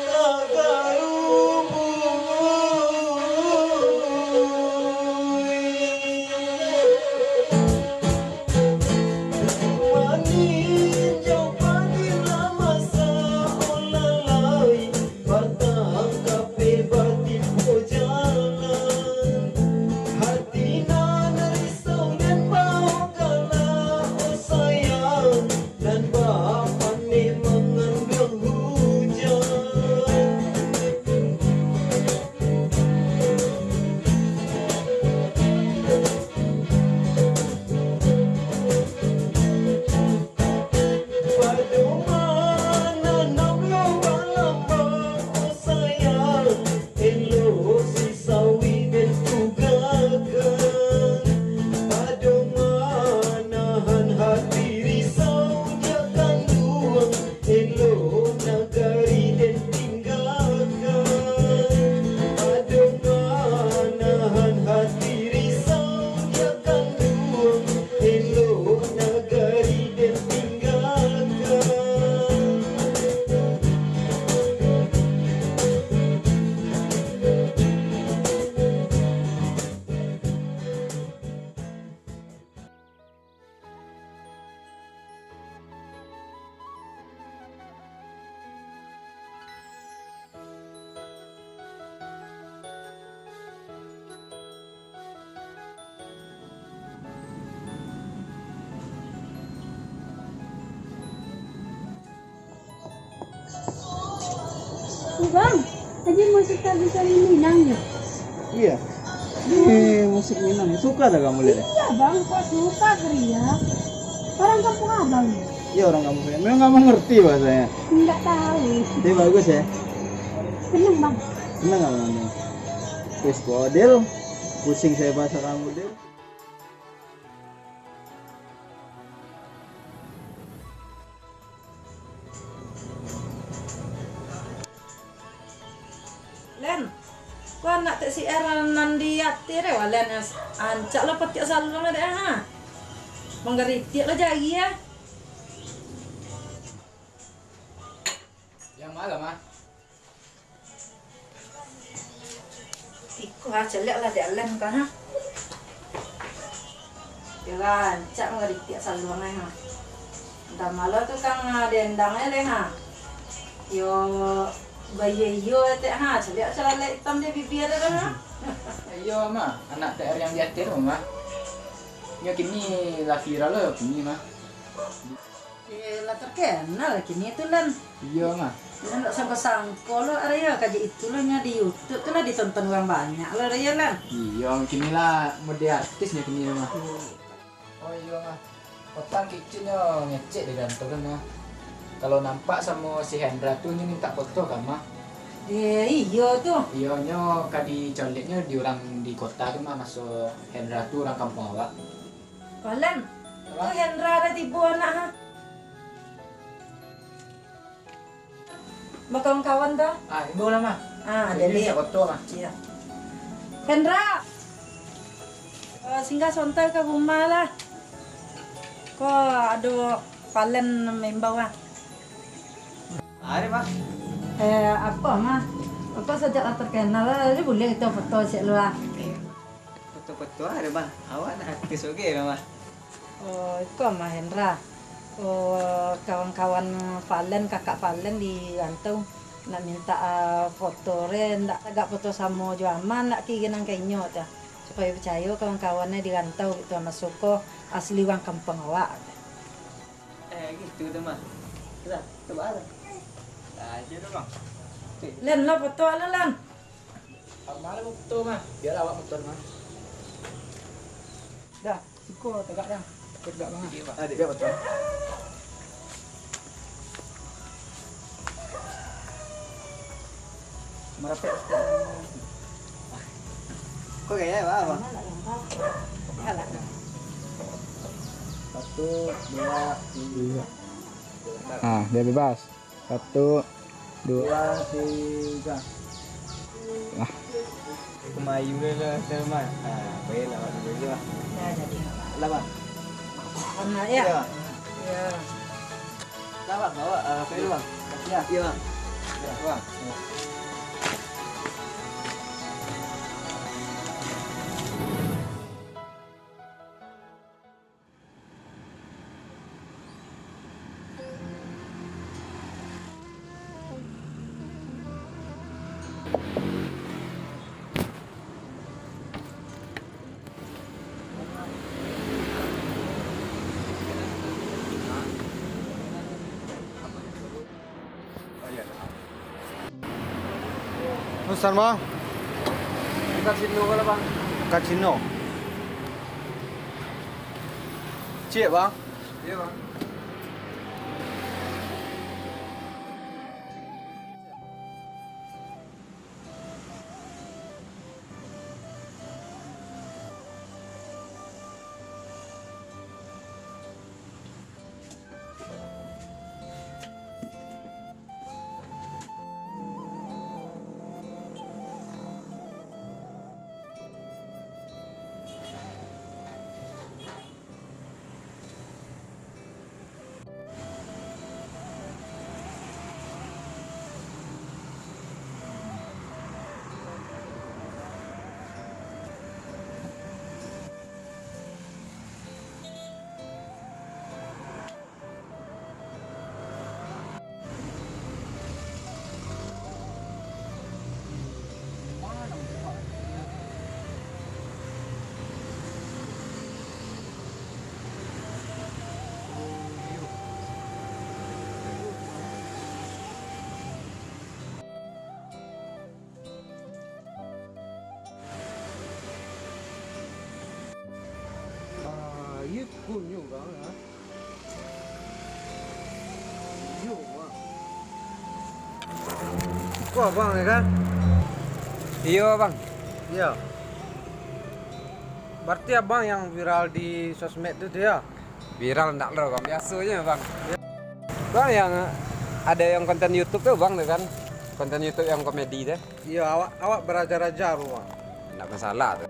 Tagak rubuih. Maninjau padir lah masak olah lai, batang kapeh batimpo jalan. Hati nan risau den baok galak, oh sayang, nan bapandai manganduang hujan. Padoman nan lo balambang, oh sayang, elok si sawi den tugakan. Padoman nahan hati risau, jakan duang, elok nagari den tinggakan. Padoman nahan hati risau, jakan duang, elok nagari den tinggakan. Bang, tadi musik tak bisa Minang ya? Iya. Ini musik Minang. Suka tak kamu, Lele? Iya, Bang. Kok suka, Ria? Orang kampung Abang ya? Iya, orang kampung saya. Memang kamu ngerti bahasanya? Nggak tahu. Tapi bagus ya? Seneng, Bang. Seneng nggak, Bang? Wes, kok, Del. Pusing saya bahasa kamu, Del. Len, ko anak tek si Er nan di ateh tu, Len, rancak lo patiak saluang dek, ha. Manggaritiak lo jari, ha. Yang ma, Mah? Iko ha, caliak lah dek Len ko ha. Yo rancak manggaritiak saluang ai ha. Antah ma lo tukang ha, diendang ai Len ha. Yo, bayo iyo etek ha, caliak calalek itam di bibia tu ha. Iyo, Mah, anak T R yang di ateh tu, Mah. Nyo kini lah viral lo kini, Mah. Eh, lah terkenal kini tu, Lan. Iyo, Mah. Indak sangko-sangko lo, Arya, kajak itu lo nyo di YouTube tu lah ditonton urang banyak lo, Arya, Lan. Iyo, kini lah mode artis nyo kini, Mah. Iyo. Oh iyo, Mah. Patang kicik nyo ngecek di kantor tu, Mah. Kalau nampak samo si Hendra tu, nyo mintak foto ka, Mah. Eh, iyo tu. Iyo, nyo ka dicoleknyo di urang di kota tu, Mah, maso Hendra tu urang kampuang awak. Wah, Lan, tu Hendra dah tibo anak ha. Bakawan-kawan tu. Ah, imbau lah, Mah. Ah, jadi foto, Mah. Iyo. Hendra. Eh, singgah sontai ka rumah lah. Ko ado palen maimbau ah. Ari, Mah. Eh, apo, Mah? Apo sajak lah terkenal lah, jadi buliah kito foto siak lu ah. Foto-foto ado, Mah. Awak nak artis oke lah, Mah. Oh, iko Mah Hendra. Oh, kawan-kawan Valen, kakak Valen di rantau, nak mintak, ah, foto re, ndak tagak foto samo jo Ama, ndak kirinang ka inyo tu. Supayo picayo kawan-kawan e di rantau gitu, masuko asli urang kampuang awak. Eh, gitu tu, Mah. Lah, tu baa tu? Lah, aja tu, Bang. Len, lo foto lo, Len. Malam motor mah. Biarlah awak motor mah. Dah, siko tagak dah. Tagak banget. Dia, Pak. Ah, dia, dia motor. Merapek sikit. Kok gaya, Pak? Apa? Satu, dua, tiga. Ah, dia bebas. Satu, dua. Dua, tiga. Lah. Kemayu dah lah, Salman. Ah, baiklah, Pak, dulu je lah. Ya, jadi. Lah, Bang. Warna, ya? Ya. Ya. Lah, Bang, bawa, ah, apa dulu, Bang? Ya. Iya, Bang. Ya, Bang. Ya. Pesan, Bang. Bukan Cino ko lah, Bang. Bukan Cino. Ciek, Bang. Iya, Bang. Ah, iyo ko nyo, Bang, ah. Iyo, Bang. Ko Abang, yo kan? Iyo, Bang. Iyo. Berarti Abang yang viral di sosmed tu, tu, yo? Viral ndak lo, Bang. Biaso je, Bang. Bang, yang ado yang konten YouTube tu, Bang, tu kan? Konten YouTube yang komedi tu. Iyo, awak, awak baraja-raja tu, Bang. Ndak masalah tu.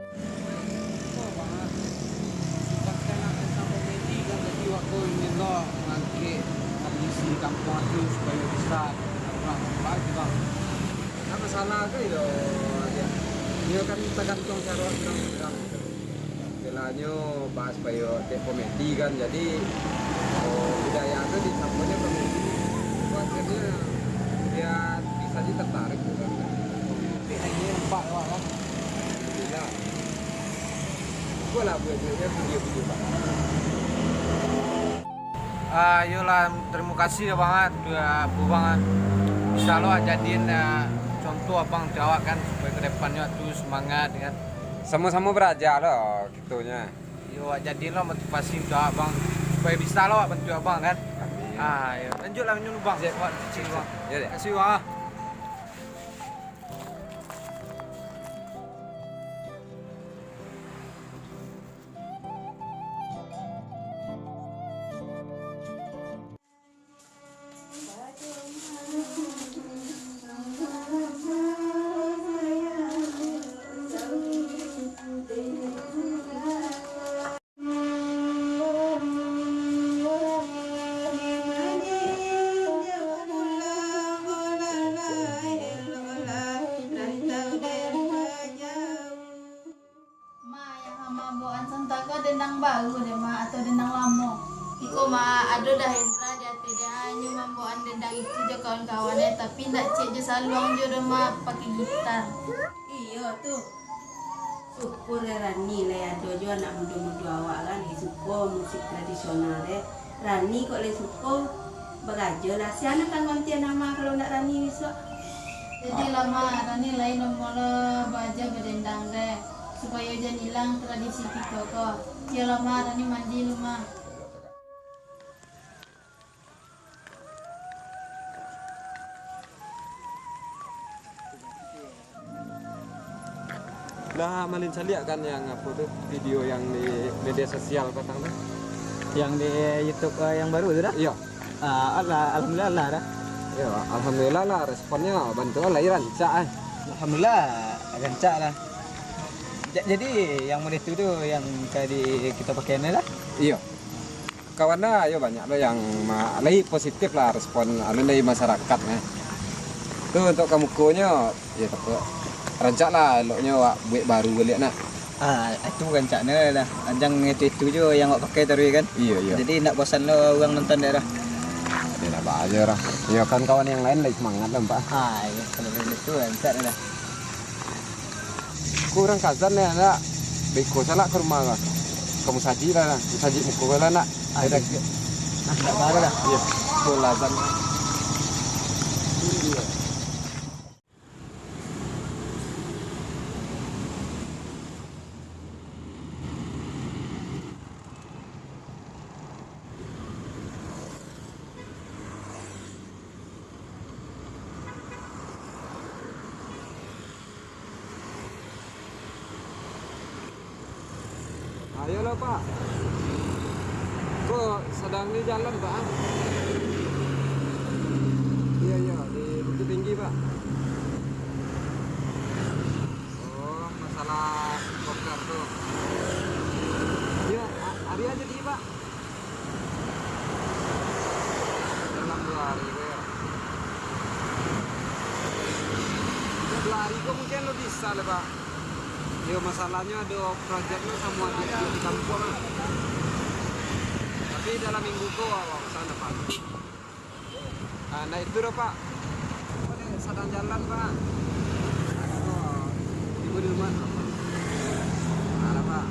Konten awak tentang komedi kan, jadi awak ko ingin lo mangangkek tradisi di kampuang tu supayo bisa urang baik, Bang. Ndak masalah tu, iyo. Iyo kan tagantuang caro urang-urang tu. Istilahnyo, pas payo dek komedi kan, jadi, oh, budaya tu disamonyo komedi. Itu akhirnyo, yo, bisa aja tertarik tu kan. Tapi akhirnyo nampak awak kan. Alhamdulillah. Iko lah buek-bueknyo video-video, Pak. Ah, iyolah, terima kasih ya, Bang, ah, udah, Abang, ah. Insya Allah, jadiin, ah, contoh Abang di awak kan, supaya ke depannya tuh semangat, kan. Samo-samo baraja lah, kitonyo. Yo, awak jadiin lah motivasi untuk Abang, supaya bisa lah awak bantu Abang, kan. Amin. Ah, yo. Lanjutlah, lanjut, Bang. Siap. Awak cuci, Bang. Yo, dek. Terima kasih, Bang, ah. Ma, yang Ama bawaan santa ko dendang baru deh, Ma, atau dendang lamo? Iko, Ma, ado dah Hendra di ateh deh, hanyo mambawaan dendang itu jo kawan-kawan, eh, tapi ndak ciek jo saluang jo doh, Ma, pakai gitar. Iyo tu. Syukur, eh, Rani, lai ado jo anak mudo-mudo awak kan, eh, suko musik tradisional, eh. Rani kok lai suko, barajo lah. Sia nan ka gantian Ama kalau ndak Rani bisuak? Jadi Iyolah, Mak, Rani lai namuah lo baaja badendang deh, supayo jan ilang tradisi kito ko. Iyolah, Mak, Rani mandi lu, Mak. Lah, Malin saliak kan yang apo tu, video yang di media sosial patang tu? Yang di YouTube, eh, yang baru tu dah? Iyo. Ah, alah, alhamdulillah lah dah. Yo, alhamdulillah lah, responnyo bantuan lai rancak, eh. Alhamdulillah, rancak lah. Ja-, jadi yang model tu tu yang ka di, kito pakai ni lah? Iyo. Kawan lah, yo banyak lo yang ma-, lai positif lah respon alun dari masyarakat, eh. Tu untuk ka mukonyo, yo, tapi rancak lah, eloknyo awak buek baru baliak nak. Ah, itu rancaknyo lah. Jan itu-itu jo yang awak pakai taruih kan. Iyo, iyo. Jadi ndak bosan lo urang nonton dek lah. Ado nambah ajo lah. Iyo, kawan-kawan yang lain lai semangat lah, Pak. Ah, iyo, kalau itu rancak lah. Ko urang ka azan yo, nak. Beko salah ka rumah lah. Ka musajik lah, nak. Musajik muko lah, nak. Ah, iyo. Nah, ndak apa lah. Iyo. Ko lah azan. Ayolah, Pak. Ko sadang di jalan, Pak, ah? Iyo, iyo, di Bukittinggi, Pak. Oh, masalah bongkar tu. Iyo, a-, ari ajo di, Pak. Dalam duo ari ko, yo. Yo, duo ari ko mungkin lo bisa lah, Pak. Yo, masalahnyo ado project lo samo adik-adik di kampuang lah. Tapi dalam minggu ko, awak ka sana, Pak. Ah, ndak itu doh, Pak. Ko ni sadang jalan, Pak. Aku tibo di rumah. Alah, Pak.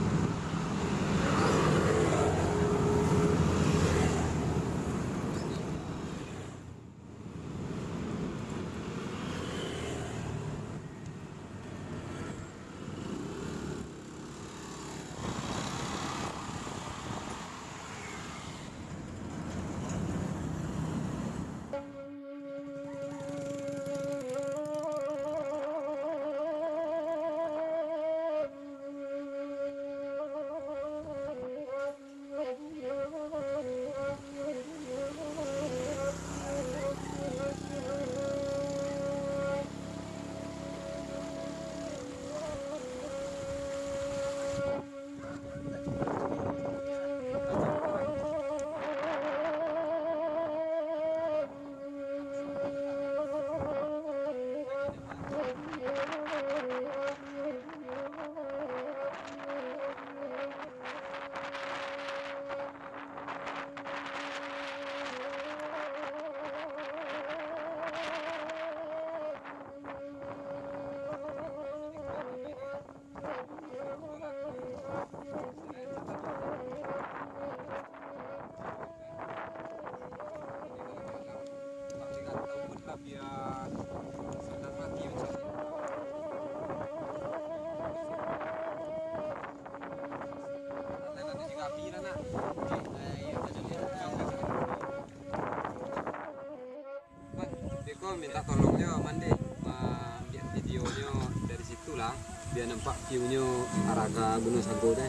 Bang, beko minta tolong jo Aman deh, maambiak videonyo dari situ lah, bia nampak viewnyo arah ka Gunuang Sago teh.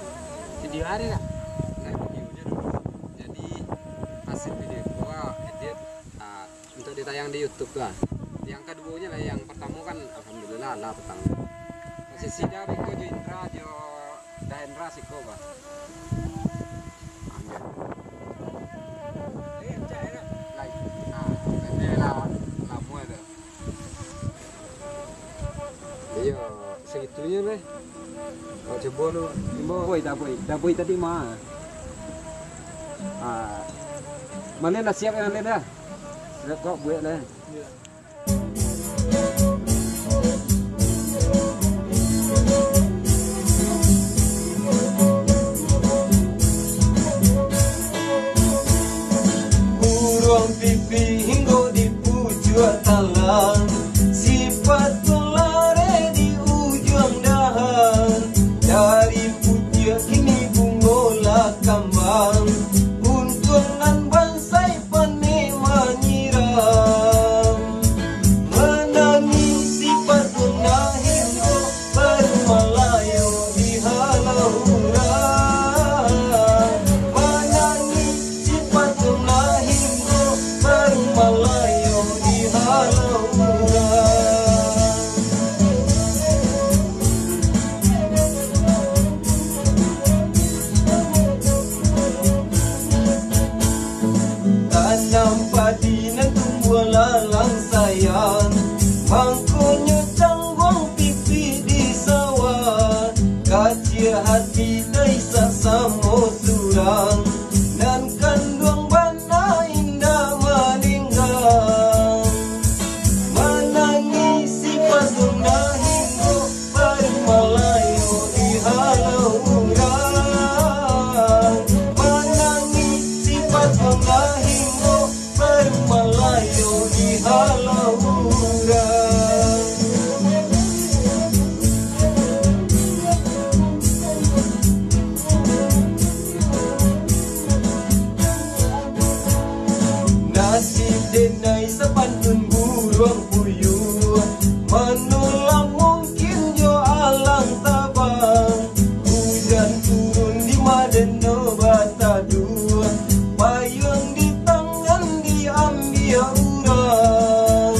Video ari lah. Nah, videonyo dulu. Jadi, hasil video ko, ah, edit, ah, untuk ditayang di YouTube tu lah. Yang kaduonyo lah, yang partamo kan alhamdulillah lah patang. Posisi dah beko jo Indra, jo Dahendra siko, Bang. Ambiak. Lai. Ah, bete lah. Lamo tu. Iyo, sagitunyo lah. Kau cubo lu. Cubo. Boy, dah boy. Dah boy tadi mah. Ah. Malian dah siap, Malian dah. Siap kok buek lah. Buruang pipih hinggo di pucuak talang, sipat Nyo cangguang pipik di sawah, kacik hati dai sasamo surang, nan kanduang bana indak maningga. Manangih sipat tunda hinggo baru malayo di halau urang. Manangih sipat tunda hinggo baru malayo di halau urang. Nasib denai sapantun buruang puyuah, mano lah mungkin jo alang tabang. Ujan turun di madeno bataduah, payuang di tangan diambiak urang.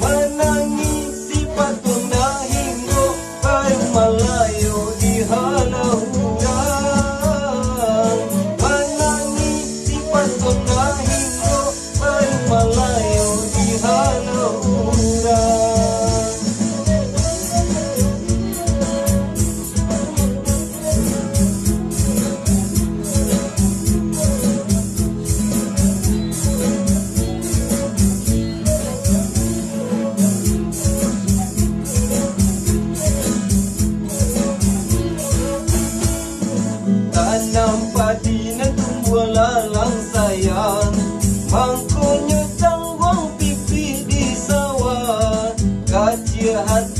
Manangih sipat tunda hinggo baru malayo di halau urang. Manangih sipat tunda hinggo baru malayo di halau urang. Tanam padi nan tumbuah lalang sayang, mangkonyo cangguang pipik di sawah. Kacik hati